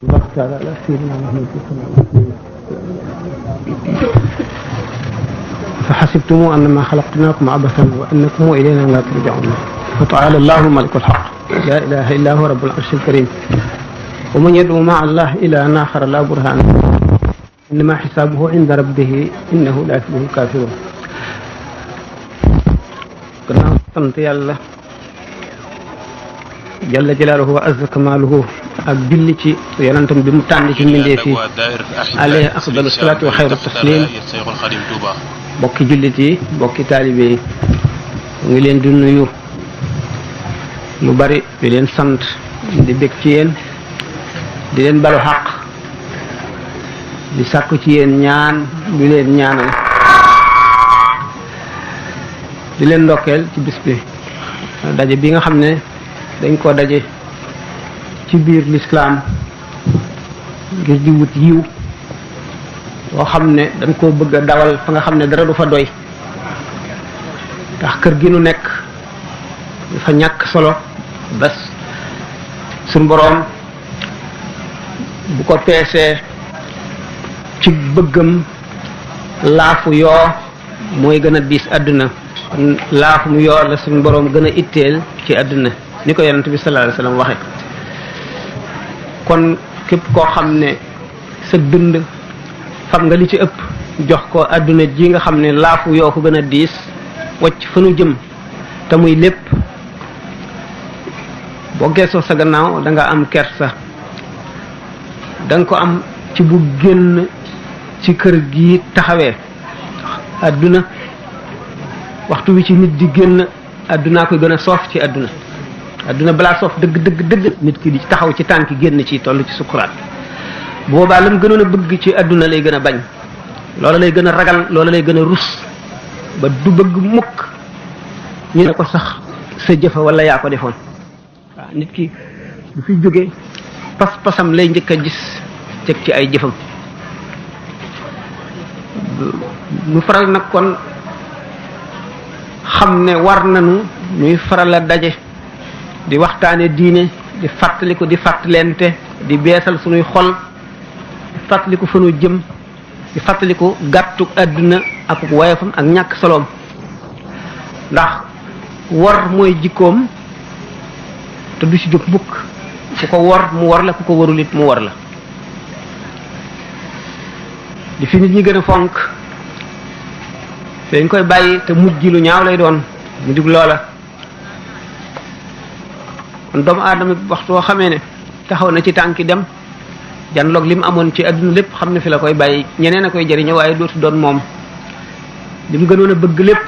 الله تعالى على سيدنا محمد صلى الله عليه وسلم. فحسبتم أنما خلقناكم عبثا وأنكم إلينا لا ترجعون فتعالى الله الملك الحق لا إله إلا هو رب العرش الكريم ومن يدعو مع الله إلها آخر لا برهان إنما حسابه عند ربه إنه لا يفلح الكافرون. gannaaw sant yàlla jalla jalaaluhu wa azza kamaaluhu ak julli ci yonentam bi mu tànn ci mbindeef yi alayhi afdalu salaatu wa xayru taslim. bokki jullit yi bokki taalibe yi mu ngi leen di nuyu lu bari di leen sant di bég ci yéen di leen balu xaq di sàkku ci yéen ñaan di leen ñaanal di leen ndokkeel ci bis bi daje bi nga xam ne dañ koo daje ci biir lislaam ngir di wut yiw loo xam ne dañ koo bëgg a dawal fa nga xam ne dara du fa doy ndax kër gi nu nekk dafa ñàkk solo bés suñ boroom bu ko peesee ci bëggam laafu yoo mooy gën a diis àdduna laafu mu yoo la suñ boroom gën a itteel ci àdduna ni ko yonent bi sallallahu alayhi wasallam waxe kon képp koo xam ne sa dund xam nga li ci ëpp jox ko àdduna ji nga xam ne laafu yoo ko gën a diis wacc fa nu jëm te muy lépp boo geesoo sa gannaaw da nga am kersa da nga ko am ci bu génn ci kër gi taxawee àdduna waxtu wi ci nit di génn àddunaa koy gën a soof ci àdduna balaa soof dëgg nit ki di taxaw ci tànk génn ci toll ci sukuraat boobaa lam gënoon a bëgg ci àdduna lay gën a bañ loola lay gën a ragal loola lay gën a rus ba du bëgg mukk ñu ne ko sax sa jëfa wala yaa ko defoon waaw nit ki du fi jóge pas-pasam lay njëkk a gis teg ci ay jëfam nu faral nag kon xam ne war nañu ñuy faral a daje di waxtaane diine di fàttaliku di fàttalente di beesal suñuy xol di fàttaliku fa nu jëm di fàttaliku gàttu àdduna ak woyofam ak ñàkk soloom ndax wor mooy jikkoom te du ci jóg mukk ku ko wor mu war la ku ko warul it mu war la di fi nit ñi gën a fonk dañ koy bàyyi te mujj lu ñaaw lay doon mu jug loola kon doomu aadama waxtu woo xamee ne taxaw na ci tànki dem janloog li mu amoon ci àdduna lépp xam ne fi la koy bàyyi ñeneen a koy jëriñoo waaye dootu doon moom li mu gënoon a bëgg lépp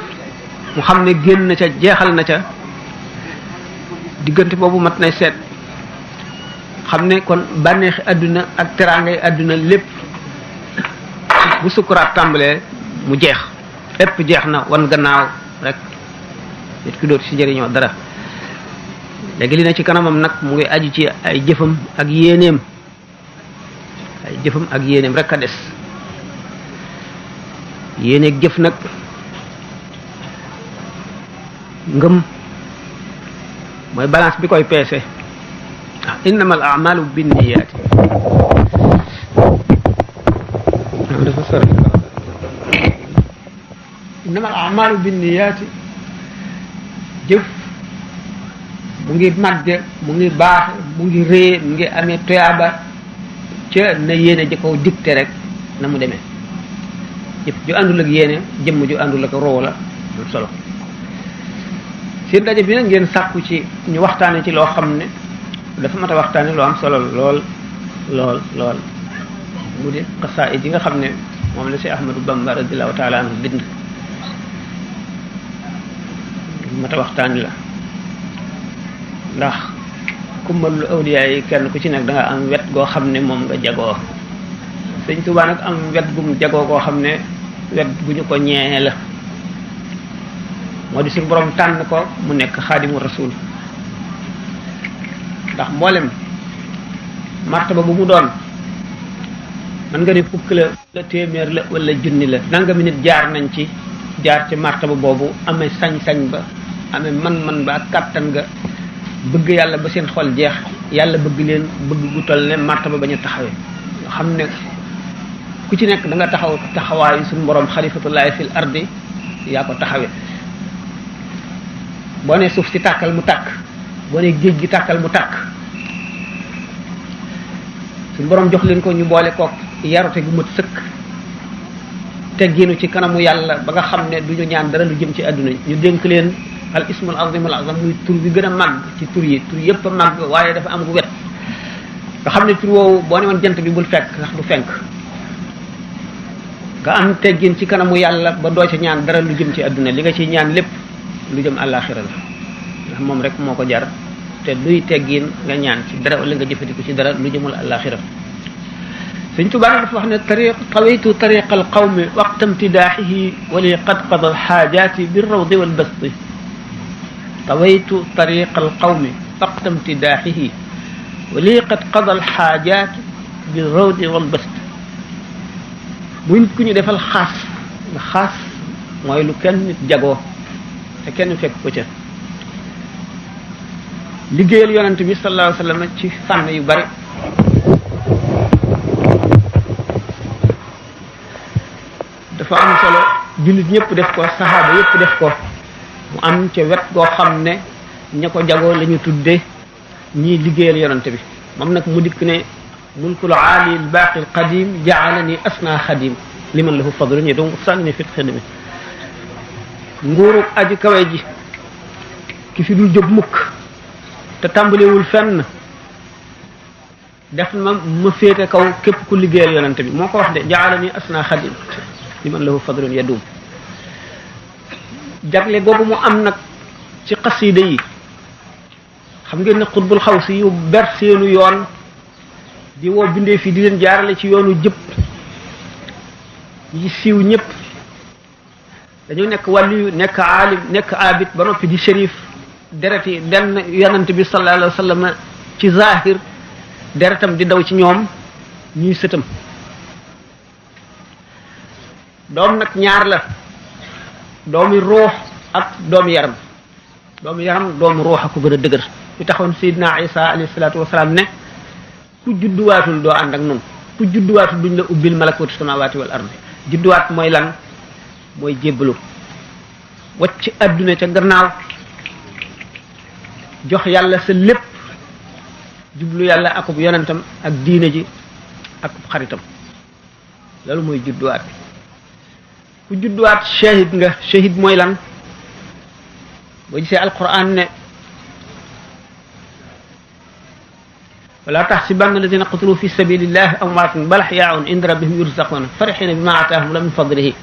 mu xam ne génn na ca jeexal na ca diggante boobu mat nay seet xam ne kon bànneexi àdduna ak teraangay àdduna lépp bu sukkuraat tàmbalee mu jeex lépp jeex na wan gannaaw rek nit ki dootu ci jëriñoo dara léegi li na ci kanamam nag mu ngi aju ci ay jëfam ak yéeneem rek a des yéeneeg jëf nag ngëm mooy balance bi koy peese innamal a'malu binniyaati dafa sori innamal a'malu binniyaati jëf mu ngi màgge mu ngi baax mu ngi rée mu ngi amee toyaaba ca na yéene ji ko dicté rek na mu demee jëf ju àndul ak yéene jëmm ju àndul ak roo la du solo seen daje bi nag ngeen sàkku ci ñu waxtaane ci loo xam ne dafa mat a waxtaane loo am solo lool mu di xasaayid yi nga xam ne moom la Cheikh Ahmadou Bamba radiyallahu taala anhu bind mat a waxtaane la ndax kummalul awliya yi kenn ku ci nekk da nga am wet goo xam ne moom nga jagoo Sëñ Tuubaa nag am wet gu mu jagoo koo xam ne wet gu ñu ko ñee la moo di suñu borom tànn ko mu nekk xaadimu rasul ndax mboolem martaba bu mu doon man nga ne fukk la téeméer la wala junni la nangami nit jaar nañ ci martaba boobu amee sañ-sañ ba amee man-man ba ak kàttan ga bëgg yàlla ba seen xol jeex yàlla bëgg leen bëgg gu toll ne martaba bañ a taxawee nga xam ne ku ci nekk da nga taxaw taxawaayu suñu borom xalifatullahi fil ardi yaa ko taxawee boo ne suuf si tàkkal mu tàkk boo ne géej gi tàkkal mu tàkk suñu borom jox leen ko ñu boole kook yarute gu mat sëkk tegginu ci kanamu yàlla ba nga xam ne du ñu ñaan dara lu jëm ci àdduna ñu dénk leen al ismul azimul azam muy tur bi gën a màgg ci tur yi tur yépp a màgg waaye dafa am gu wet nga xam ne tur woowu boo ne woon jant bi bul fekk ndax du fenk nga am teggin ci kanamu yàlla ba doo ca ñaan dara lu jëm ci àdduna li nga ciy ñaan lépp lu jëm àllaaxira la ndax moom rek moo ko jar te luy teggin nga ñaan ci dara wala nga jëfandiku ci dara lu jëmul àllaaxira Sëñ Tuubaa dafa wax ne tawaytu tariqa alqawmi waqta imtidaaxihi wali qad qada alxaajaati birrawdi walbasti tawaytu tariqa alqawmi waqta imtidaaxihi wali qad qada alxaajaati birrawdi walbasti muy nit ku ñu defal xaas nga xaas mooy lu kenn nit jagoo te kenn fekk ko ca liggéeyal yonent bi sallallahu alayhi wa sallam ci fànn yu bari dafa am solo jullit ñëpp def ko saxaaba yëpp def ko mu am ca wet goo xam ne ña ko jagoo la ñu tudde ñii liggéeyal yonent bi moom nag mu dikk ne mulkul aali albaaqi alqadim jaalani asna xadim liman lahu fadlun yi donc sànni fit xidmi nguurug aji kawe ji ki fi dul jóg mukk te tàmbalewul fenn def ma féete kaw képp ku liggéeyal yonent bi moo ko wax de jaalani asna xadim liman lahu fadlun yadum jagle googu mu am nag ci xasida yi xam ngeen ne xutbul xaw si yu ber seenu yoon di woo bindee fii di leen jaarale ci yoonu jëpp yi siiw ñëpp dañoo nekk wàllu nekk aalim nekk abid ba noppi di shérif dereti benn yonent bi sallallahu alayhi wa sallam ci zahir deretam di daw ci ñoom ñuy sëtam doom nag ñaar la doomi ruux ak doomi yaram doomu ruux a ko gën a dëgër fi taxoon Seydina Isa alayhi salaatu wasalaam ne ku judduwaatul doo ànd ak noonu ku judduwaatul duñ la ubbil malakuutu samaawaati wal ardi judduwaat mooy lan mooy jébbalu wacc adduna ca gannaaw jox yàlla sa lépp jublu yàlla akub yonentam ak diine ji akub xaritam loolu mooy judduwaat ku judduwaat shahid nga shahid mooy lan boo gisee alquran ne wala taxsibanna alladina qutilu fi sabilillahi amwaatan bal ahyaa'un inda rabbihim yurzaquna farihina bima ataahum min fadlihi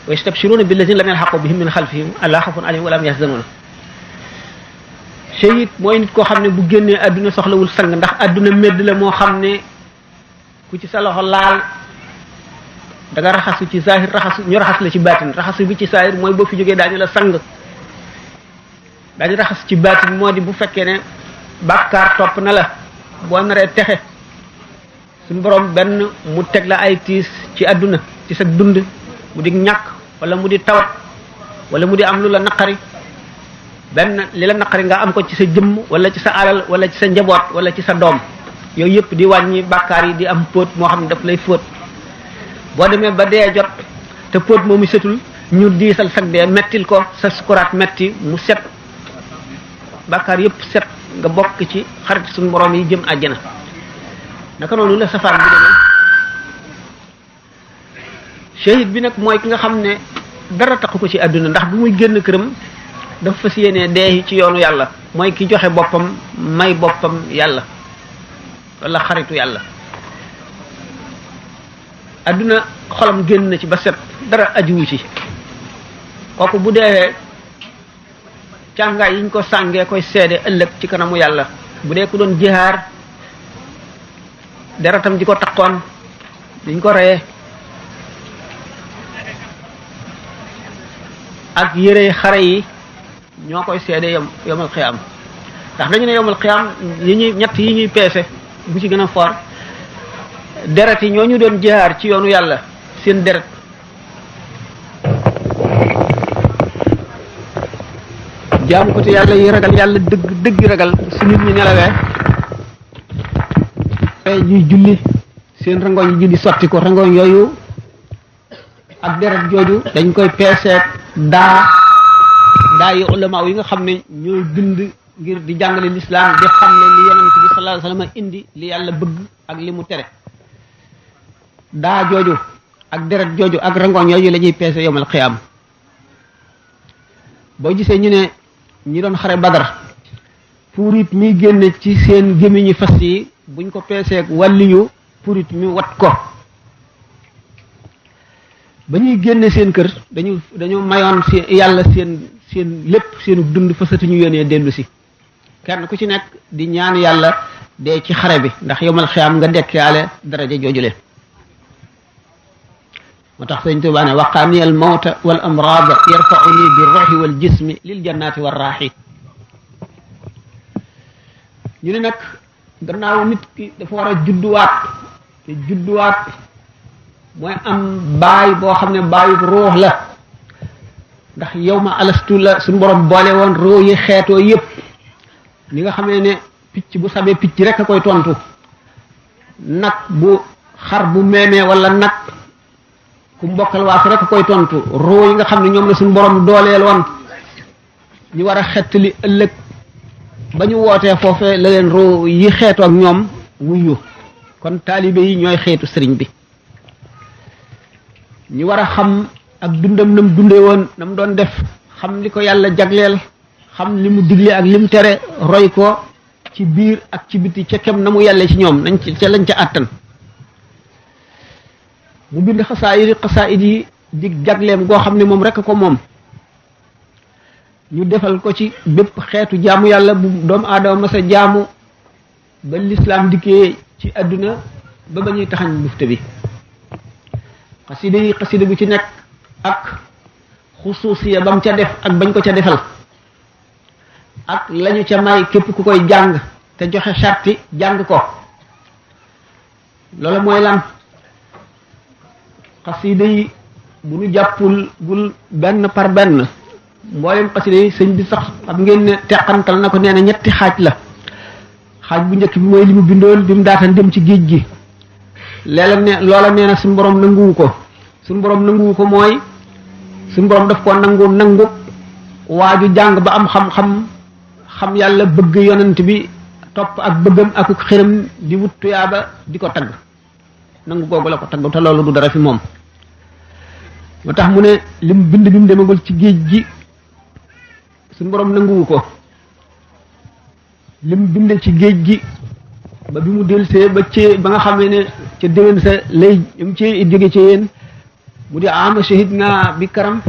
wa yastabshiruna billadina lam yalhaqu bihim min xalfihim allaa xawfun alayhim wa laa hum yahzanuna shahid mooy nit koo xam ne bu génnee adduna soxlawul sang ndax adduna medd la moo xam ne ku ci sa loxo laal da nga raxasu ci zahir ñu raxas la ci baatin raxasu bi ci zahir mooy boo fi jógee daañu la sang daañu raxas ci baatin moo di bu fekkee ne bàkkaar topp na la boo naree texe suñu borom benn mu teg la ay tiis ci àdduna ci sa dund mu di ñàkk wala mu di tawat wala mu di am lu la naqari benn li la naqari nga am ko ci sa jëmm wala ci sa alal wala ci sa njaboot wala ci sa doom yooyu yëpp di wàññi bàkkaar yi di am póot moo xam ne daf lay fóot boo demee ba dee jot te póot moomu setul ñu diisal sag dee mettil ko sa sukuraat metti mu set bàkkaar yëpp set nga bokk ci xarit suñu borom yi jëm àjjana naka noonu la safaan bi demee shahid bi nag mooy ki nga xam ne dara taxu ko ci àdduna ndax bu muy génn këram dafa fas yéenee dee ci yoonu yàlla mooy ki joxe boppam may boppam yàlla wala xaritu yàlla àdduna xolam génn na ci ba set dara ajuwu ci kooku bu dee càngaay yiñ ko sàngee koy seede ëllëg ci kanamu yàlla bu dee ku doon jihaar deretam ji ko taqoon diñ ko reye ak yére xare yi ñoo koy seede yomal xiyaam ndax dañu ne yomal xiyaam ñett yi ñuy peese bu ci gën a fort deret yi ñoo ñu doon jihaar ci yoonu yàlla seen deret jaamu ko te yàlla yi ragal yàlla dëgg ragal su nit ñi nelawee pare ñuy julli seen rangoñ ji di sotti ko rangoñ yooyu ak deret jooju dañ koy peeseet daa yi ulama yi nga xam ne ñooy bind ngir di jàngale lislaam di xam ne li yonent bi sallallahu alayhi wasallam indi li yàlla bëgg ak li mu tere daa jooju ak deret jooju ak rangoñ yooyu la ñuy peese yowmal xiyaam boo gisee ñu ne ñi doon xare Badar purit mi génne ci seen gémmiñi fas yi buñ ko peeseeg wàlliyu purit mi wat ko ba ñuy génne seen kër dañu mayoon si yàlla seen lépp seenu dund fasati ñu yónnee dellu si kenn ku ci nekk di ñaan yàlla dee ci xare bi ndax yowmal xiyaam nga dekkaale daraja joojule moo tax sëñ Tuubaa ne waqaani al mawta wal amraada yarfauni bi ruuxi wal jismi lil jannaati war raaxi ñu ne nag gannaaw nit ki dafa war a judduwaat te judduwaat mooy am baay boo xam ne baayu ruux la ndax yow ma alastu la suñu borom boole woon ruux yi xeetoo yépp ni nga xamee ne picc bu sabee picc rek a koy tontu nag bu xar bu meemee wala nag ku mbokkal waat rek a koy tontu ruux yi nga xam ne ñoom la suñu borom dooleel woon ñu war a xettali ëllëg ba ñu wootee foofee la leen ruux yi xeetoo ak ñoom wuyu kon taalibe yi ñooy xeetu sëriñ bi ñu war a xam ak dundam nam dundee woon nam doon def xam li ko yàlla jagleel xam li mu digle ak li mu tere roy ko ci biir ak ci biti ca kem na mu yàlle ci ñoom nañ ca lañ ca àttan mu bind xasaayid yi dig jagleem goo xam ne moom rek ko moom ñu defal ko ci bépp xeetu jaamu yàlla bu doomu aadama masa jaamu ba lislaam dikkee ci àdduna ba ba ñuy taxañ bufte bi xasida bu ci nekk ak xusuusiya ba mu ca def ak bañ ko ca defal ak lañu ca may képp ku koy jàng te joxe sarti jàng ko loolu mooy lan xasida yi bu ñu jàppul gul benn par benn mboolem xasida yi sëñ bi sax xam ngeen ne teqantal na ko nee na ñetti xaaj la xaaj bu njëkk bi mooy li mu bindoon bi mu daataan dem ci géej gi loola nee na suñu borom nanguwu ko mooy suñu borom daf ko nangu waaju jàng ba am xam yàlla bëgg yonent bi topp ak bëggam ak xiram di wut tuyaaba di ko tagg nangu googu la ko tagg te loolu du dara fi moom moo tax mu ne lim bind bi mu demagul ci géej gi suñu borom nanguwu ko lim bind ci géej gi ba bi mu delsee ba nga xam ne ca déwén sa lay mu ci jóge ci yéen mu di ama shahid na bi karam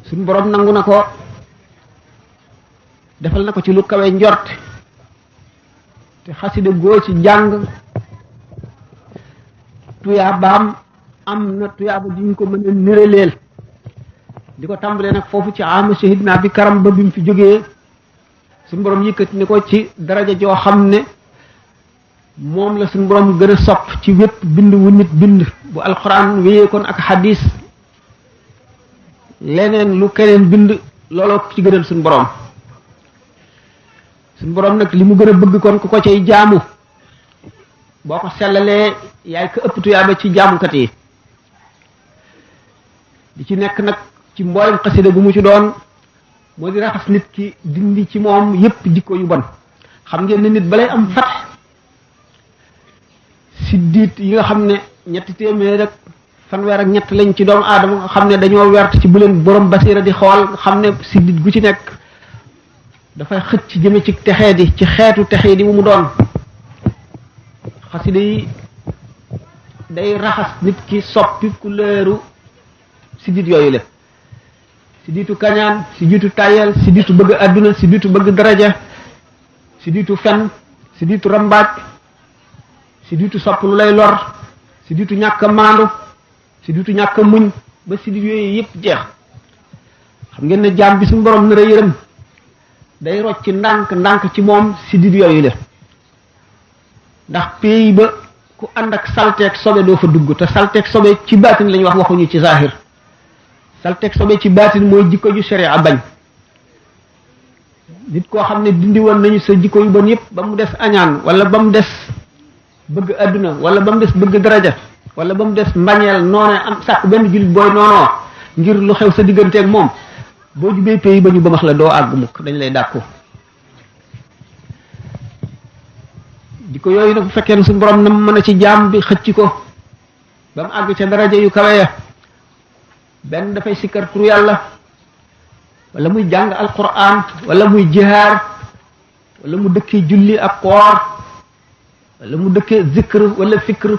suñu borom nangu na ko defal na ko ci lu kawe njort te xasida goo ci jàng tuyaabaam am na tuyaaba di ñu ko mën a néreleel di ko tàmbalee nag foofu ci ama shahid na bi karam ba bi mu fi jógee suñu borom yëkkati ni ko ci daraja joo xam ne moom la suñu borom gën a sopp ci wépp bind wu nit bind bu alxuraan wéyee kon ak xadis leneen lu keneen bind looloo ci gënal suñu borom nag li mu gën a bëgg kon ku ko cay jaamu boo ko sellalee yaay ko ëpp tuyaaba ci jaamukat yi di ci nekk nag ci mboolem xasida gu mu ci doon moo di raxas nit ki dindi ci moom yépp jikko yu bon xam ngeen ne nit balay am fat siddiit yi nga xam ne ñetti téeméer rek fanweer ak ñett lañ ci doomu aadama nga xam ne dañoo wert ci bu leen borom basira di xool nga xam ne siddiit gu ci nekk dafay xëcc jëme ci texee di ci xeetu texee di mu doon xasida yi day raxas nit ki soppi couleuru siddiit yooyu la siddiitu kañaan siddiitu tayel siddiitu bëgg àdduna siddiitu bëgg daraja siddiitu fen siddiitu rambaaj siddiitu sopp lu lay lor siddiitu ñàkk a maandu siddiitu ñàkk a muñ ba siddiit yooyu yépp jeex xam ngeen ne jaam bi suñu borom nar a yërëm day rocc ndànk ci moom siddiit yooyu la ndax pays ba ku ànd ak salteeg sobe doo fa dugg te salteeg sobe ci baatin lañu waxuñu ci zahir salteeg sobe ci baatin mooy jikko ju sharia bañ nit koo xam ne dindi woon nañu sa jikko yu bon yépp ba mu des añaan wala ba mu des bëgg adduna wala ba mu des bëgg daraja wala ba mu des mbañeel noone am sàkk benn jullit booy noonoo ngir lu xew sa digganteeg moom boo jubee pays ba ñu ba max la doo àgg mukk dañ lay dàkku di ko yooyu nag bu fekkee ne suñu borom na mën a ci jaam bi xëcc ko ba mu àgg ca daraja yu kawe ya benn dafay sikkar tur yàlla wala muy jàng alquran wala muy jihaar wala mu dëkkee julli ak koor wala mu dëkkee zikr wala fikr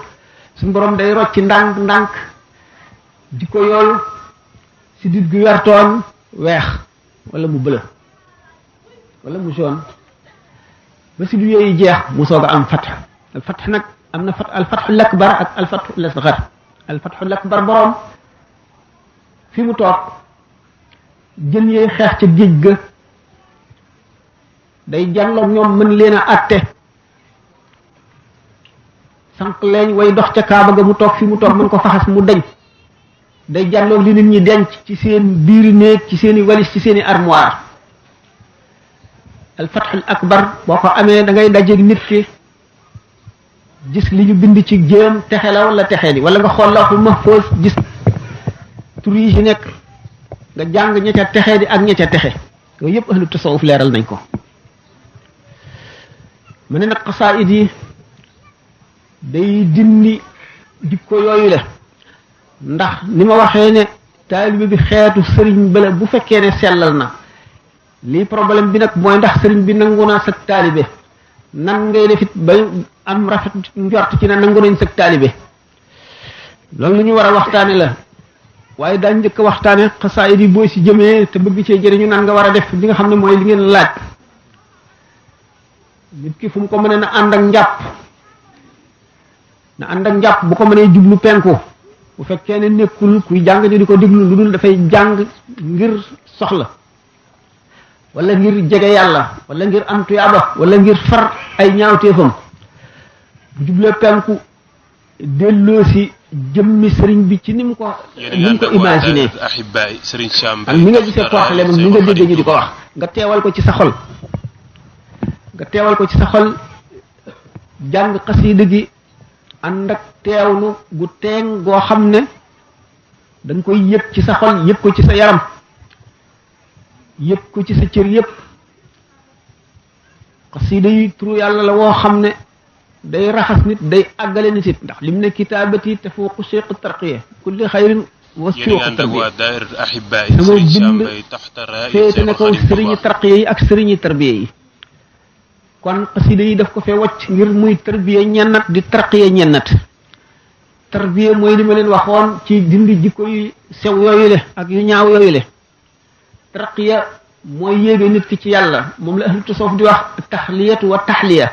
suñu borom day rocc ndànk ndànk di ko yooyu si dit gu wertoon weex wala mu bëla wala mu jaune ba si du yooyu jeex mu soog a am fatx al fatx nag am na al fatxul akbar ak al fatxul asgar al fatxul akbar borom fi mu toog jën yee xeex ca géej ga day jàlloog ñoom mën leen a atte sànq leeñ way dox ca kaaba ga mu toog fi mu toog mën ko faxas mu deñ day jàlloog li nit ñi denc ci seen biiri néeg ci seeni walis ci seeni armoire al fathul akbar boo ko amee da ngay dajeeg nit ki gis li ñu bind ci jéem texe la wala texe di wala nga xool lawhul mahfuz gis tur yi ci nekk nga jàng ña ca texe di ak ña ca texe yooyu yëpp ahlu tasawuf leeral nañ ko ma ne nag xasaayid yi day dindi jikko yooyu la ndax ni ma waxee ne taalibe bi xeetu sëriñ bala bu fekkee ne sellal na lii problème bi nag mooy ndax sëriñ bi nangu naa sag taalibe nan ngay defit ba am rafet njort ci ne nangu nañ sag taalibe loolu lu ñu war a waxtaane la waaye daañ njëkk a waxtaane xasaayid yi booy si jëmee te bëgg cee jëriñu nan nga war a def li nga xam ne mooy li ngeen laaj nit ki fu mu ko mënee na ànd ak njàpp na ànd ak njàpp bu ko mënee jublu penku bu fekkee ne nekkul kuy jàng ñu di ko déglu lu dul dafay jàng ngir soxla wala ngir jege yàlla wala ngir am tuyaaba wala ngir far ay ñaawteefam bu jublee penku delloo si jëmmi sëriñ bi ci ni mu ko imaginé ak ni nga gisee tooxale moom ni nga déggee ñu di ko wax nga teewal ko ci sa xol jàng xasiida gi ànd ak teewlu gu teeng goo xam ne dañ koy yëg ci sa xol yëg ko ci sa yaram yëg ko ci sa cër yëpp xasiida yi turu yàlla la woo xam ne day raxas nit day àggale nit it ndax lim ne kitaabati tafuuqu cheikh tarqiya kulli xayrin wa suuq tarbiya sama bind féete na kaw sëriñi tarqiya yi ak sëriñi tarbiya yi kon xasida yi daf ko fee wacc ngir muy tarbiya ñennat di tarqiya ñennat tarbiya mooy li ma leen waxoon ci dindi jikko yu sew yooyu le ak yu ñaaw yooyu le tarqiya mooy yéege nit ki ci yàlla moom la ahlu tasawuf di wax taxliyatu wa taxliya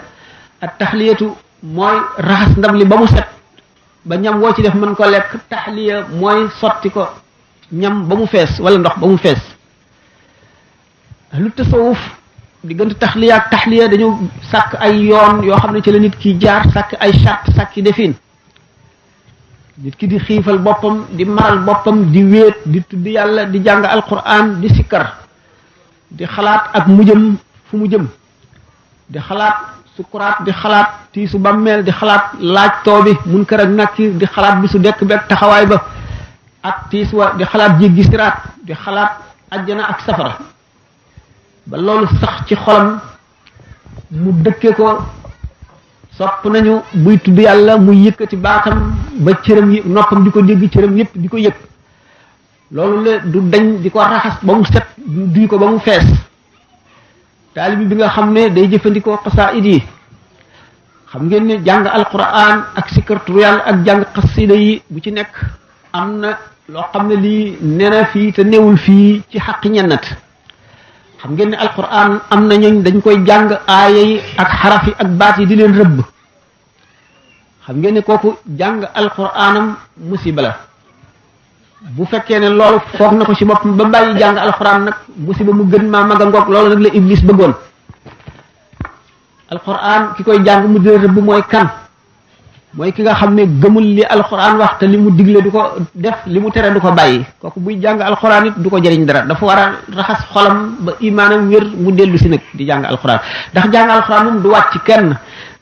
ak taxliyatu mooy raxas ndab li ba mu set ba ñam woo ci def mën ko lekk taxliya mooy sotti ko ñam ba mu fees wala ndox ba mu fees ahlu tasawuf diggante taxliya ak taxliya dañu sàkk ay yoon yoo xam ne ci la nit ki jaar sàkk ay charte sàkki defin nit ki di xiifal boppam di maral boppam di wéet di tudd yàlla di jàng alquran di sikkar di xalaat ak mujjëm fu mu jëm di xalaat sukuraat di xalaat tiisu bàmmeel di xalaat laaj toobi munkar ak nakir di xalaat bisu dekk bi ak taxawaay ba ak tiis wa di xalaat jéggi siraat di xalaat ajjana ak safara ba loolu sax ci xolam mu dëkke ko sopp nañu buy tudd yàlla muy yëkkati baatam ba cëram yi noppam di ko dégg cëram yépp di ko yëg loolu la du dañ di ko raxas ba mu set duy ko ba mu fees taalibi bi nga xam ne day jëfandikoo xasaayid yi xam ngeen ne jàng alquran ak sikartu yàlla ak jàng xasida yi bu ci nekk am na loo xam ne lii nee na fii te newul fii ci xaqi ñennat xam ngeen ne alquran am na ñooñ dañ koy jàng aaya yi ak xaraf yi ak baat yi di leen rëbb xam ngeen ne kooku jàng alquranam musiba la bu fekkee ne loolu foog na ko ci boppam ba bàyyi jàng alquran nag musiba mu gën maa mag a ngoog loolu nag la iblis bëggoon alquran ki koy jàng mu di leen rëbb mooy kan mooy ki nga xam ne gëmul li alquran wax te li mu digle du ko def li mu tere du ko bàyyi kooku buy jàng alquran it du ko jëriñ dara dafa war a raxas xolam ba imaanam wér mu dellu si nag di jàng alquran ndax jàng alquran moom du wàcc kenn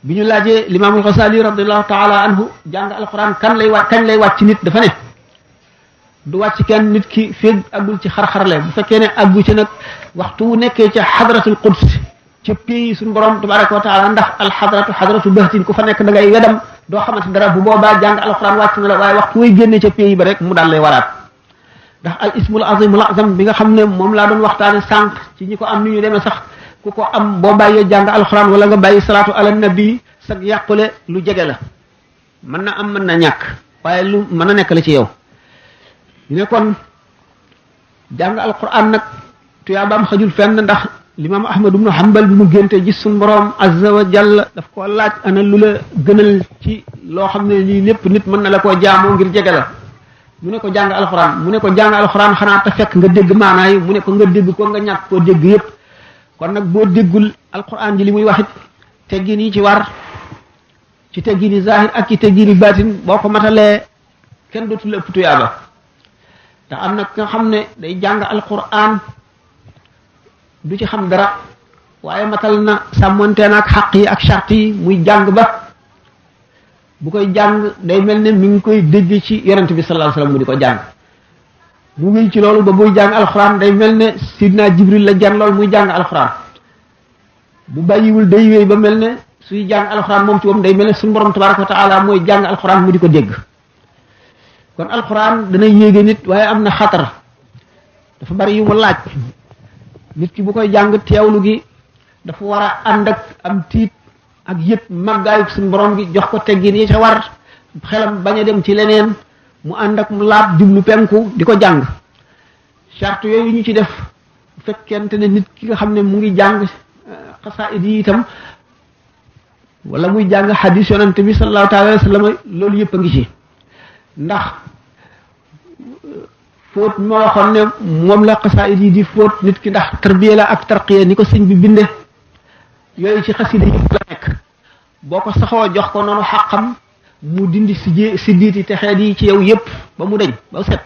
bi ñu laajee limaamul Xasaali radiallahu taala anhu jàng alquran kañ lay wàcc nit dafa ne du wàcc kenn nit ki féeg àggul ci xar-xarle bu fekkee ne àggu ci nag waxtu wu nekkee ca xadratul quds ca pays suñu borom tabaraka wa taala ndax alxadratu xadratu bahtin ku fa nekk da ngay wedam doo xamante dara bu boobaa jàng alquran wàcc na la waaye waxtu way génne ca pays ba rek mu daal lay waraat ndax al ismul azimul azam bi nga xam ne moom laa doon waxtaane sànq ci ñi ko am ni ñu demee sax ku ko am boo bàyyee jàng alquran wala nga bàyyi salaatu ala nabi sag yàqule lu jege la mën na am mën na ñàkk waaye lu mën a nekk la ci yow ñu ne kon jàng alquran nag tuyaabaam xajul fenn ndax limaam ahmad ibnu hanbal bi mu génte gis suñu borom azza wa jalla daf ko laaj ana lu la gënal ci loo xam ne lii lépp nit mën na la koo jaamoo ngir jege la mu ne ko jàng alquran mu ne ko jàng alquran xanaa te fekk nga dégg maanaa yi mu ne ko nga dégg ko nga ñàkk koo dégg yépp kon nag boo déggul alquran ji li muy waxit teggin yi ci war ci teggini zahir ak ci teggini batin boo ko matalee kenn dootu la ëpp tuyaaba ndax am na nga xam ne day jàng alquran du ci xam dara waaye matal na sàmmonte na ak xaq yi ak charte yi muy jàng ba bu koy jàng day mel ne mi ngi koy dégg ci yonent bi sallallahu alayhi wasallam mu di ko jàng mu ngi ci loolu ba buy jàng alquran day mel ne sidna jibril la jan lool muy jàng alquran bu bàyyiwul day wéy ba mel ne suy jàng alquran moom ci moom day mel ne suñu borom tabaraka wa taala mooy jàng alquran mu di ko dégg kon alquran dana yéege nit waaye am na xatar dafa bari yu mu laaj nit ki bu koy jàng teewlu gi dafa war a ànd ak am tiit ak yëpp màggaayu suñu borom gi jox ko teggin yi ca war xelam bañ a dem ci leneen mu ànd ak mu laab jublu penku di ko jàng charte yooyu ñu ci def bu fekkente ne nit ki nga xam ne mu ngi jàng xasaayid yi itam wala muy jàng hadis yonante bi sallallahu taala alayhi wa sallam loolu yëpp a ngi ci ndax fóot moo waxoon ne moom la xasaayid yi di fóot nit ki ndax tarbiya la ak tarqiya ni ko sëñ bi binde yooyu ci xasida yi la nekk boo ko saxoo jox ko noonu xaqam mu dindi si diiti te xeet yi ci yow yëpp ba mu deñ ba set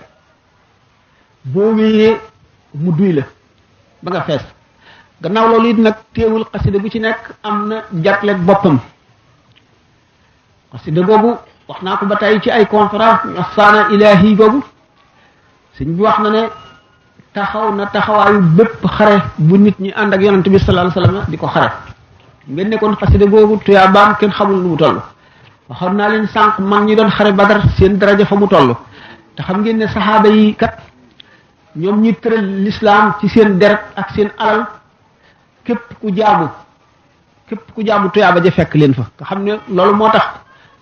boo wéyee mu duy la ba nga fees gannaaw loolu it nag teewul xasida bu ci nekk am na jàppale boppam xasida boobu wax naa ko ba tey ci ay conférence ñosaana ilahi boobu sëñ bi wax na ne taxaw na taxawaayu bépp xare bu nit ñi ànd ak yonante bi sallallahu alayhi wasallam di ko xare ngeen ne kon xasida boobu tuyaabaam kenn xamul nu mu toll waxoon naa leen sànq mag ñi doon xare badar seen daraja fa mu toll te xam ngeen ne saxaaba yi kat ñoom ñi tëral l'islam ci seen deret ak seen alal képp ku jaamu tuyaaba ja fekk leen fa nga xam ne loolu moo tax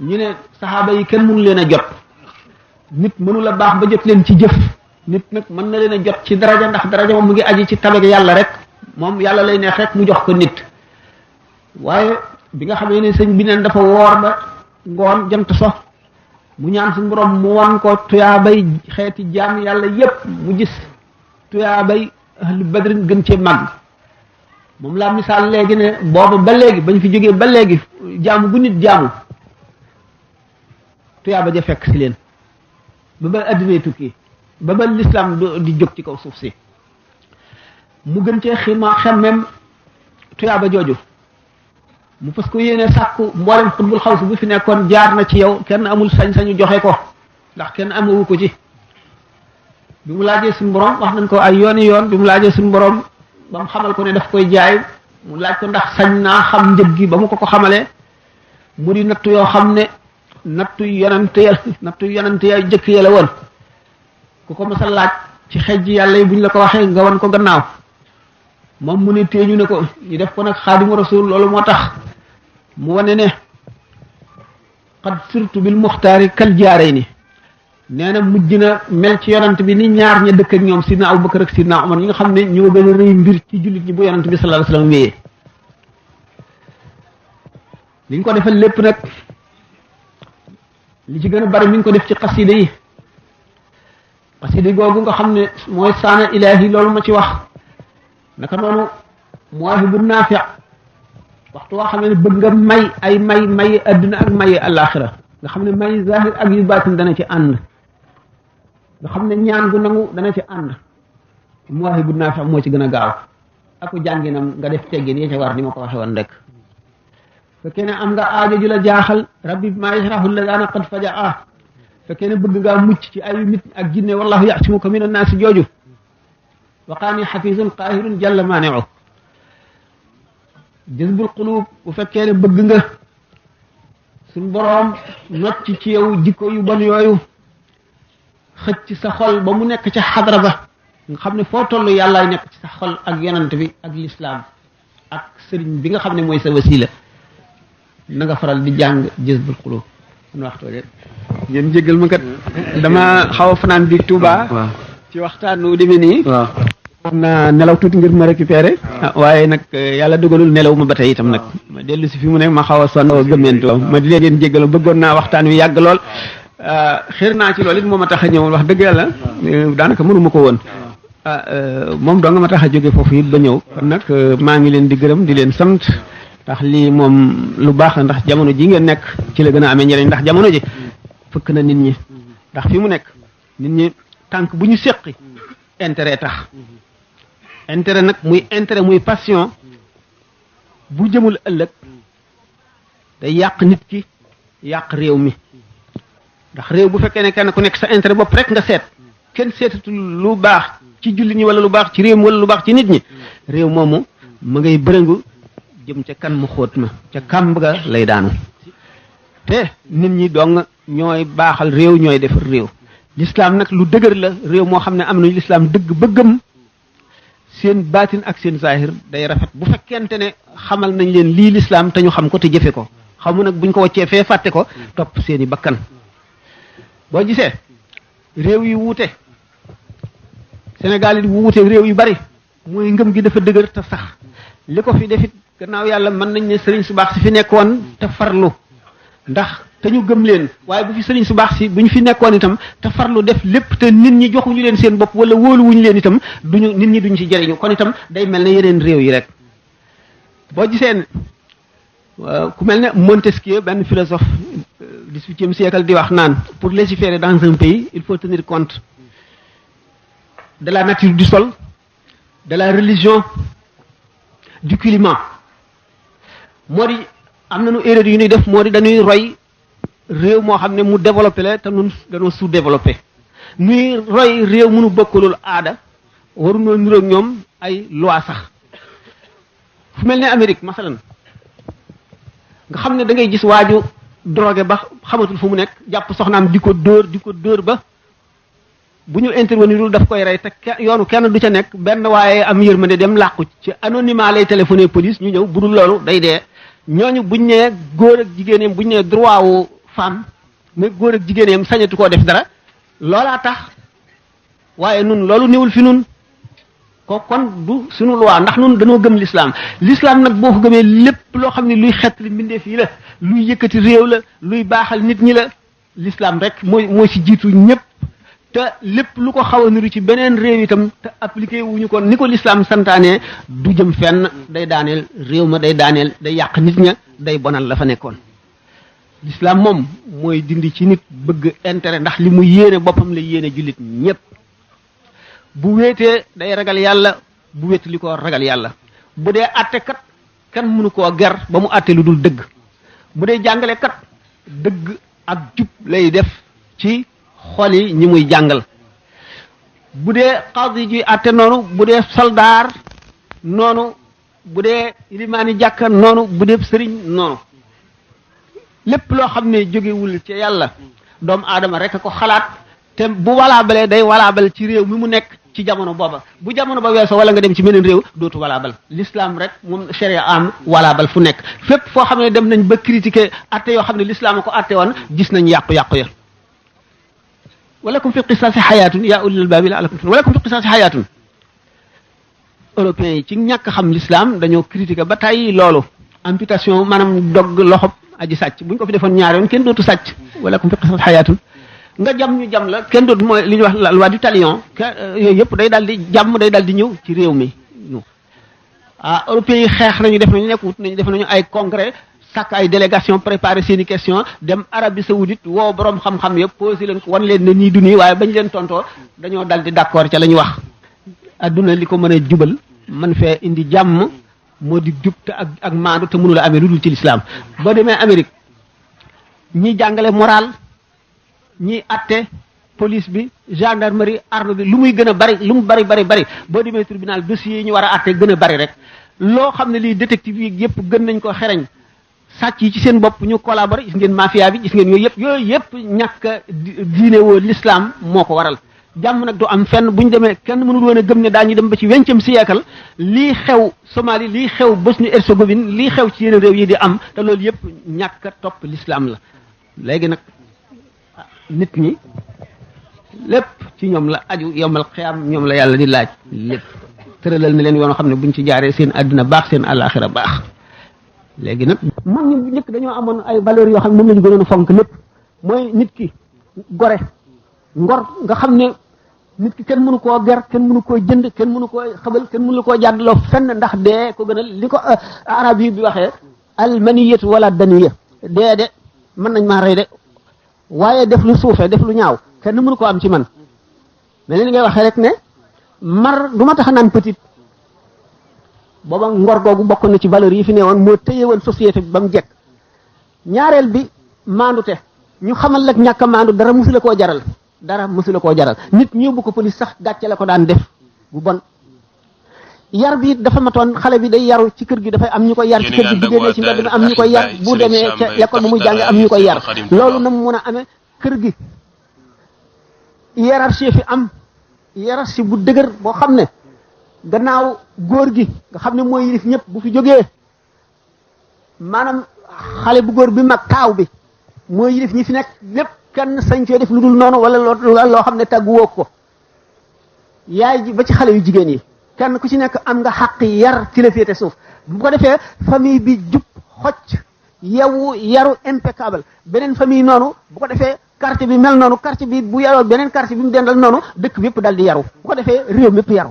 ñu ne saxaaba yi kenn mënu leen a jot nit mënu la baax ba jot leen ci jëf nit nag mën na leen a jot ci daraja ndax daraja moom mu ngi aji ci tabeg yàlla rek moom yàlla lay neex rek mu jox ko nit waaye bi nga xamee ne sëñ bi neen dafa woor ba ngoon jant so mu ñaan suñu borom mu wan ko tuyaabay xeeti jaam yàlla yépp mu gis tuyaabay ahlu badrin gën cee màgg moom laa misaal léegi ne booba ba léegi bañ fi jógee ba léegi jaamu bu nit jaamu tuyaaba ja fekk si leen ba addinay tukki ba l'islam di jóg ci kaw suuf si mu gën cee xemmem tuyaaba jooju mu fas ko yéene sàkku mboolem xutbul xaws bu fi nekkoon jaar na ci yow kenn amul sañ-sañu joxe ko ndax kenn amewu ko ci bi mu laajee suñu borom wax nañ ko ay yooni yoon bi mu laajee suñu borom ba mu xamal ko ne daf koy jaay mu laaj ko ndax sañ naa xam njëg gi ba mu ko xamalee mu di nattu yoo xam ne nattu yonante ya jëkk ya la woon ku ko mës a laaj ci xejj yàlla yi buñ la ko waxee nga wan ko gannaaw moom mu ne téeñu ne ko ñu def ko nag xaadimu rasul loolu moo tax mu wane ne qad sirtu bil muxtaari kal jaarey ni nee na mujj na mel ci yonant bi ni ñaar ña dëkk ak ñoom sidna Abubakar ak sidna Umar ñi nga xam ne ñoo gën a rëy mbir ci jullit ñi bu yonant bi sallallahu alayhi wasallam wéyee liñ ko defal lépp nag li ci gën a bari mi ngi ko def ci xasida yi xasida googu nga xam ne mooy saana ilahi loolu ma ci wax naka noonu Mawaahibu Naafi' waxtu waa xam ne bëgg nga may ay may adduna ak may alaxira nga xam ne may zahir ak yu baatin dana ci ànd nga xam ne ñaan gu nangu dana ci ànd Mawaahibu Naafi' moo ci gën a gaaw ak jànginam nga def teggin yi ca war ni ma ko waxe woon rek fekkee ne am nga aajo ju la jaaxal rabbi maa yashrahu ladana qad fajaa fekkee ne bëgg ngaa mucc ci ayu nit ak jinne wallahu ya'simuka min annaasi jooju waqaani xafisun qaahirun jalla maani'u jazbul qulub bu fekkee ne bëgg nga suñ boroom nocc ci yow jikko yu bon yooyu xëcc sa xol ba mu nekk ca xadra ba nga xam ne foo toll yàllaay nekk ci sa xol ak yonent bi ak lislaam ak sëriñ bi nga xam ne mooy sa wasila na nga faral di jàng jazbul qulub mun waxtoo de ngeen jéggal ma kat dama xaw a fanaan bi Touba ci waxtaan wu demee nii xam naa nelaw tuuti ngir ma récupéré waaye nag yàlla dogalul nelaw ma ba tey itam nag ma dellu si fi mu nekk ma xaw a sonn gëmmentoo ma di leen jéggal bëggoon naa waxtaan wi yàgg lool xër naa ci loolu it moo ma tax a ñëwoon wax dëgg yàlla daanaka mënuma ko woon moom doo nga ma tax a jóge foofu it ba ñëw kon nag maa ngi leen di gërëm di leen sant ndax lii moom lu baax la ndax jamono ji ngeen nekk ci la gën a amee njëriñ ndax jamono ji fëkk na nit ñi ndax fi mu nekk nit ñi tànk bu ñu séqi intérêt tax intérêt nag muy intérêt muy passion bu jëmul ëllëg day yàq nit ki yàq réew mi ndax réew bu fekkee ne kenn ku nekk sa intérêt bopp rek nga seet kenn seetatul lu baax ci jullit ñi wala lu baax ci réew mi wala lu baax ci nit ñi réew moomu ma ngay bërëngu jëm ca kan mu xóot ma ca kàmb ga lay daanu te nit ñi dong ñooy baaxal réew ñooy defar réew l'islam nag lu dëgër la réew moo xam ne am nañu l'islam dëgg bëggam seen baatin ak seen zahir day rafet bu fekkente ne xamal nañ leen lii l'islam te ñu xam ko te jëfe ko xamu nag buñ ko waccee fee fàtte ko topp seeni bakkan boo gisee réew yi wuute Sénégal yi wuute réew yu bari mooy ngëm gi dafa dëgër te sax li ko fi defit gannaaw yàlla mën nañ ne sëriñ su baax si fi nekkoon te farlu ndax te ñu gëm leen waaye bu fi sëriñ su baax si bu ñu fi nekkoon itam te farlu def lépp te nit ñi joxuñu leen seen bopp wala wóoluwuñu leen itam duñu nit ñi duñ ci jëriñu kon itam day mel ne yeneen réew yi rek boo gisee ku mel ne Montesquieu benn philosophe 18e siècle di wax naan pour légiférer dans un pays il faut tenir compte de la nature du sol de la religion du climat moo di am nañu erreur yu ñuy def moo di dañuy roy réew moo xam ne mu développé la te nun dañoo sous-développé nuy roy réew mënu bokkalul aada waruñoo niroog ñoom ay loi sax fu mel ne Amérique masalan nga xam ne da ngay gis waaju drogué ba xamatul fu mu nekk jàpp soxnaam di ko dóor ba bu ñu intervenirul daf koy rey te yoonu kenn du ca nekk benn waaye am yërmande dem làqu ci anonymat lay téléphoné police ñu ñëw bu dul loolu day dee ñooñu buñ nee góor ak jigéeneem buñ nee droit wu femme mais góor ak jigéeneem sañatu koo def dara loolaa tax waaye nun loolu néewul fi nun ko kon du suñu loi ndax nun dañoo gëm l'islam nag boo ko gëmee lépp loo xam ne luy xettali mbindeef yi la luy yëkkati réew la luy baaxal nit ñi la l'islam rek mooy si jiitu ñëpp te lépp lu ko xaw a niru ci beneen réew itam te appliqué wuñu ko ni ko l'islam santaane du jëm fenn day daaneel réew ma day daaneel day yàq nit ña day bonal la fa nekkoon l'islam moom mooy dindi ci nit bëgg intérêt ndax li mu yéene boppam la yéene jullit ñëpp bu wéetee day ragal yàlla bu wéet li ko ragal yàlla bu dee àtte kat kan mënu koo ger ba mu àtte lu dul dëgg bu dee jàngale kat dëgg ak jub lay def ci xol yi ñi muy jàngal bu dee xaadi ji àtte noonu bu dee soldaar noonu bu dee limaani jàkka noonu bu dee sëriñ noonu lépp loo xam ne jógewul ci yàlla doomu aadama rek a ko xalaat te bu walaabalee day walaabal ci réew mi mu nekk ci jamono booba bu jamono ba weesoo wala nga dem ci meneen réew dootu walaabal l'islam rek moom sharia am walaabal fu nekk fépp foo xam ne dem nañ ba critiquer atte yoo xam ne l'islam a ko atte woon gis nañ yàqu-yàqu ya walakum fi qisaasi xayaatun yaa ulil albaabi la'allakum walakum fi qisaasi xayaatun européens yi ci ñàkk xam l'islam dañoo critiquer ba tey loolu amputation maanaam dogg loxob aji sàcc bu ñu ko fi defoon ñaari yoon kenn dootu sàcc walakum fi qisaasi xayaatun nga jam ñu jam la kenn dootu mooy li ñuy wax la loi du talion yooyu yëpp day daal di jàmm day daal di ñëw ci réew mi européens yi xeex nañu def nañu nekk wut nañu def nañu ay congrès sàkk ay délégation préparé seeni question dem Arabie Saoudite woo borom xam-xam yëpp posé leen ko wan leen ne nii du nii waaye bañ leen tontoo dañoo dal di d'accord ca la ñu wax adduna li ko mën a jubal mën fee indi jàmm moo di jub te ak maandu te mënu la amee lu dul ci lislaam boo demee Amérique ñi jàngale moral ñi atte police bi gendarmerie arme bi lu muy gën a bari lu mu bari boo demee tribunal dossiers yi ñu war a atte gën a bari rek loo xam ne lii détective yi yëpp gën nañ ko xereñ sàcc yi ci seen bopp ñu collaborer gis ngeen mafia bi gis ngeen yooyu yëpp ñàkk a diine woo l'islam moo ko waral jàmm nag du am fenn bu ñu demee kenn mënul woon a gëm ne daañu dem ba ci 20e siècle lii xew Somalie lii xew Bosnie-Herzégovine lii xew ci yeneen réew yi di am te loolu yëpp ñàkk a topp l'islam la léegi nag nit ñi lépp ci ñoom la aju yowmal xiyaam ñoom la yàlla di laaj lépp tëralal na leen yoon xam ne buñ ci jaaree seen àddina baax seen àllaaxira baax léegi nag mag ñi bu njëkk dañoo amoon ay valeurs yoo xam ne moom la ñu gënoon a fonk lépp mooy nit ki gore ngor nga xam ne nit ki kenn mënu koo ger kenn mënu koo jënd kenn mënu koo xabal kenn mënu koo jàddaloo fenn ndax dee ko gënal li ko arab yi bi waxee almaniyatu wala daniya dee de mën nañ maa rey de waaye def lu suufee def lu ñaaw kenn mënu koo am ci man mais li ngay waxee rek ne mar du ma tax a naan petite booba ngor googu bokk na ci valeurs yi fi ne woon moo téye woon société bi ba mu jekk ñaareel bi maandute ñu xamal lak ñàkk a maandu dara musula koo jaral nit ñu yóbbu ko police sax gàcce la ko daan def bu bon yar bi dafa matoon xale bi day yaru ci kër gi dafay am ñu koy yar ci kër gi bu génnee ci mbedd mi am ñu koy yar bu demee ca l'école ba muy jànge am ñu koy yar loolu na mu mun a amee kër gi hiérarchie fi am hiérarchie bu dëgër boo xam ne gannaaw góor gi nga xam ne mooy yilif ñëpp bu fi jógee maanaam xale bu góor bi mag taaw bi mooy yilif ñi fi nekk lépp kenn sañ fee def lu dul noonu wala loo xam ne tàggu woo ko yaay ji ba ci xale yu jigéen yi kenn ku ci nekk am nga xàq yar ci la féete suuf bu ko defee famille bi jub xocc yewu yaru impeccable beneen famille noonu bu ko defee quartier bi mel noonu quartier bi bu yaroo beneen quartier bi mu dendal noonu dëkk bi yëpp dal di yaru bu ko defee réew mi yëpp yaru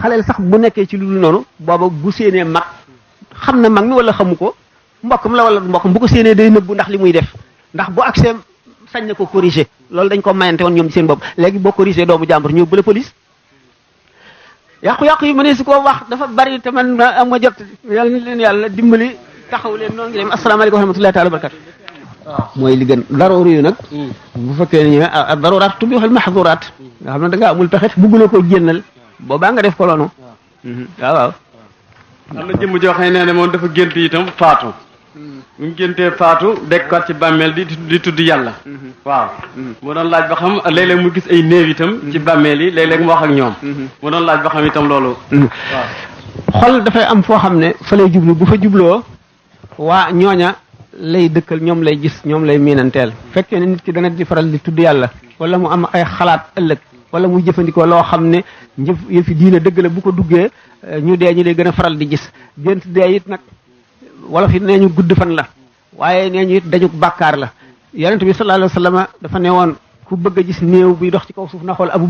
xaleel sax bu nekkee ci lu dul noonu booba bu séenee mag xam na mag mi wala xamu ko mbokkam la wala mbokkam bu ko séenee day nëbbu ndax li muy def ndax bu accès sañ na ko corriger loolu dañ ko mayante woon ñoom ci seen bopp léegi boo corriger doomu jàmbur ñëw bële police yàqu-yàqu yi mënee su koo wax dafa bari te man am nga jot yàlla na leen yàlla dimbali taxaw leen noonu ngi dem asalaamaaleykum wa rahmatullahi taala wa barakatu mooy li gën daroori yu nag bu fekkee ne ñëwee daruraat tubihul mahduraat nga xam ne da nga amul pexe buggula ko jénnal boobaa nga def ko loonu waaw am na jëmm joo xam ne moom dafa gént itam faatu bu mu géntee faatu dekkaat ci bàmmeel di tudd yàlla waaw mu doon laaj ba xam léeg-léeg mu gis ay néew itam ci bàmmeel yi léeg-léeg mu wax ak ñoom mu doon laaj ba xam itam loolu waaw xol dafay am foo xam ne fa lay jublu bu fa jubloo waa ñooña lay dëkkal ñoom lay gis ñoom lay miinanteel fekkee ne nit ki dana di faral di tudd yàlla wala mu am ay xalaat ëllëg wala muy jëfandikoo loo xam ne yëfi diine dëgg la bu ko duggee ñu dee ñu lay gën a faral di gis gént dee it nag wala fi nee ñu gudd fan la waaye nee ñu it dañu bàkkaar la yonent bi sallallahu alayhi wa sallam dafa ne woon ku bëgg a gis néew buy dox ci kaw suuf na xool Abu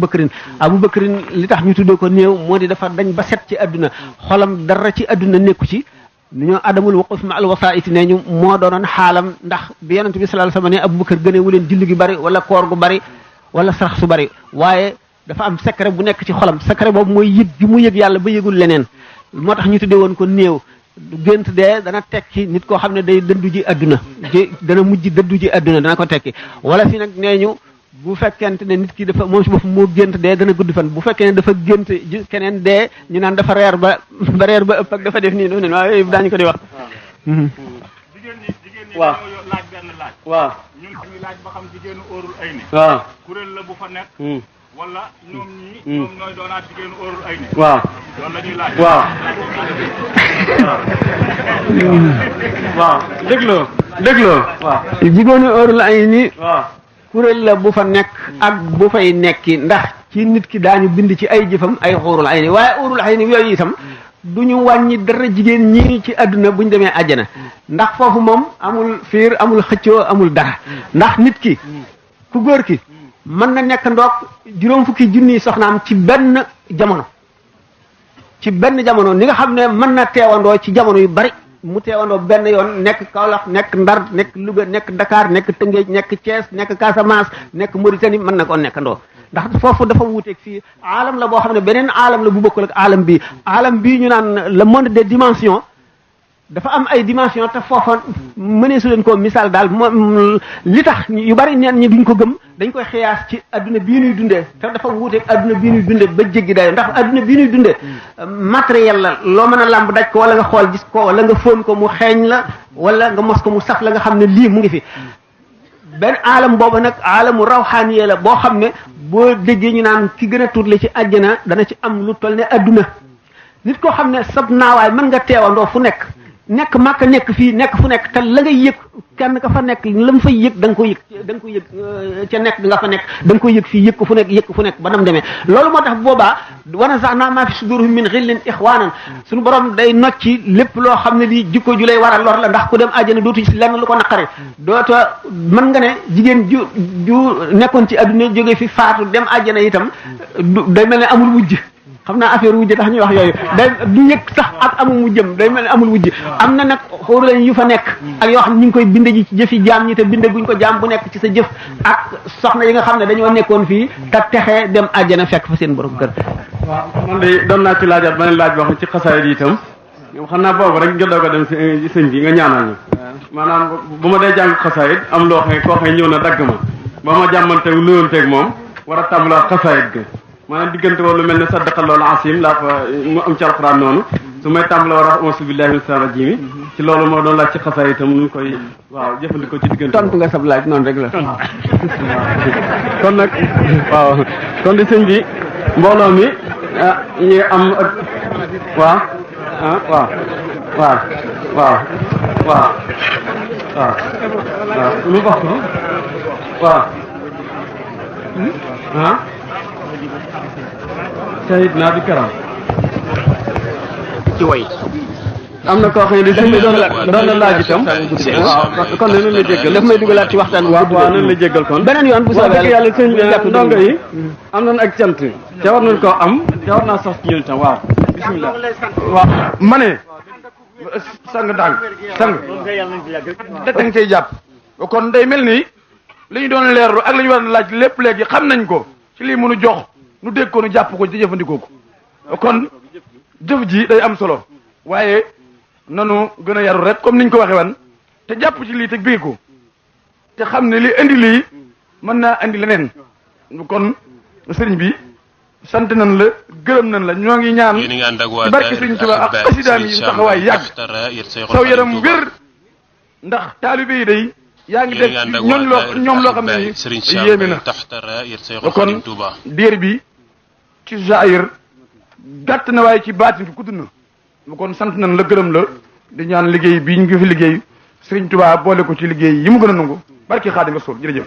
Bakrin li tax ñu tuddee ko néew moo di dafa dañ ba set ci àdduna xolam dara ci àdduna nekku ci nu ñoo adamul waquf ma al wasaiti nee ñu moo doonoon xaalam ndax bi yonent bi sallallahu alayhi wa sallam ne Abu Bakar gëneewu leen julli gi bari wala koor gu bari wala sarax su bari waaye dafa am secret bu nekk ci xolam secret boobu mooy yëg gi mu yëg yàlla ba yëgul leneen moo tax ñu tuddee woon ko néew gént dee dana tekki nit koo xam ne day dëddu ji adduna dana mujj dëddu ji adduna dana ko tekki wala fi nag nee ñu bu fekkente ne nit ki dafa moom si boppam moo gént dee dana gudd fan bu fekkee ne dafa gént keneen dee ñu naan dafa reer ba ëpp ak dafa def nii daf ne waaw yooyu daañu ko di wax jigéen ñi waaw laaj benn laaj waaw ñun dañuy laaj ba xam jigéenu óorul ay ni waaw kuréel la bu fa nekk wala ñoom ñii ñoom ñooy doonaat jigéenu óorul ay ni waaw loolu la ñuy laaj waaw waaw dégloo waaw jigéenu óorul ay ni waaw kuréel la bu fa nekk ak bu fay nekki ndax ci nit ki daañu bind ci ay jëfam ay óorul ay ni waaye óorul ay ni yooyu itam du ñu wàññi dara jigéen ñi ci àdduna bu ñu demee àjjana ndax foofu moom amul fiir amul xëccoo amul dara ndax nit ki ku góor ki mën na nekk ndoog juróom fukki junniy soxnaam ci benn jamono ni nga xam ne mën na teewandoo ci jamono yu bari mu teewandoo benn yoon nekk Kaolack nekk Ndar nekk Louga nekk Dakar nekk Tëngéej nekk Thiès nekk Casamance nekk Mauritanie mën na koo nekkandoo ndax foofu dafa wuuteeg fii aalam la boo xam ne beneen aalam la bu bokkul ak aalam bii ñu naan le monde des dimensions dafa am ay dimension te foofa mënee su leen ko misaal daal moom li tax yu bari neen ñi duñ ko gëm dañ koy xiyaas ci adduna bii ñuy dundee te dafa wuuteeg adduna bii ñuy dundee ba jéggi dayo ndax adduna bii ñuy dundee matériel la loo mën a làmb daj ko wala nga xool gis ko wala nga fóon ko mu xeeñ la wala nga mos ko mu saf la nga xam ne lii mu ngi fi benn aalam booba nag aalamu rawxaaniye la boo xam ne boo déggee ñu naan ki gën a tuutle ci àjjana dana ci am lu toll ne adduna nit koo xam ne sab naawaay mën nga teewandoo fu nekk màkk nekk fii nekk fu nekk te la ngay yëg kenn ka fa nekk la mu fay yëg da nga ko yëg ca nekk nga fa nekk da nga koy yëg fii yëg ko fu nekk ba nam demee loolu moo tax boobaa wana sax naa maa fi sudurhum min xillin ixwaanan suñu borom day nocci lépp loo xam ne lii jikko ju lay war a lor la ndax ku dem àjjana dootu ci lenn lu ko naqare doota mën nga ne jigéen ju nekkoon ci adduna jóge fi faatu dem àjjana itam day mel ne amul wujj xam naa affaire wujj tax ñuy wax yooyu day du yëg sax ak amul mu jëm day mel ne amul wujj am na nag xóor lañ yu fa nekk ak yoo xam ne ñu ngi koy binde ji ci jëfi jaam ñi te binde guñ ko jaam bu nekk ci sa jëf ak soxna yi nga xam ne dañoo nekkoon fii te texee dem àjjana fekk fa seen borom kër. waaw man de doon naa ci laajaat beneen laaj boo xam ci xasaayid yi itam xam naa boobu rek nga doog a dem si sëñ bi nga ñaanal ñu maanaam bu ma dee jàng xasaayid am loo xam ne koo xam ne ñëw na dagg ma ba ma jàmmanteeg nuyoonteeg moom war a tàmbalaat xasaayid ga maanaam diggante woon lu mel ne saddaqallahu al-asim laa fa mu am ci alxuraan noonu su may tàmbale war a auzu billahi mina shaytaani rajiim ci loolu moo doon laaj ci xasaay itam nu koy waaw jëfandikoo ci diggante tontu nga sab laaj noonu rek la kon nag waaw kon di sëñ bi mbooloo mi ñi am ak waaw waaw waaw waaw waaw waaw waaw lu wax ko waaw sayid naa bi karam ci way am na koo xam ne di sëñ bi doon la laaj itam waaw kon nañ la jéggal daf may dugalaat ci waxtaan waaw nañ la jéggal kon beneen yoon bu wax soobee dëgg yàlla sëñ bi ndongo yi am nañ ak cant te war nañ koo am te war naa sax ci ñun itam waaw bismillah waaw ma ne sang daal sang da nga cay jàpp kon day mel ni li ñu doon leerlu ak li ñu war a laaj lépp léegi xam nañ ko ci lii mënu jox nu dégg ko nu jàpp ko ci jëfandikoo ko kon jëf ji day am solo waaye nanu gën a yaru rek comme niñ ko waxee wan te jàpp ci lii te bii ko te xam ne li indi lii mën naa indi leneen kon sëriñ bi sant nañ la gërëm nañ la ñoo ngi ñaan ci barke sëriñ Tuubaa ak xasidaam yi taxawaay yàgg saw yaram wér ndax taalibe yi day yaa ngi def ñoom loo xam ne ni yéeme na kon diir bi ci zaahir gàtt na waaye ci baatin fi gudd na kon sant nañ la gërëm la di ñaan liggéey bii ñu ngi fi liggéey Sëriñ Tuubaa boole ko ci liggéey yi mu gën a nangu barki Xaadimu Rasuul jërëjëf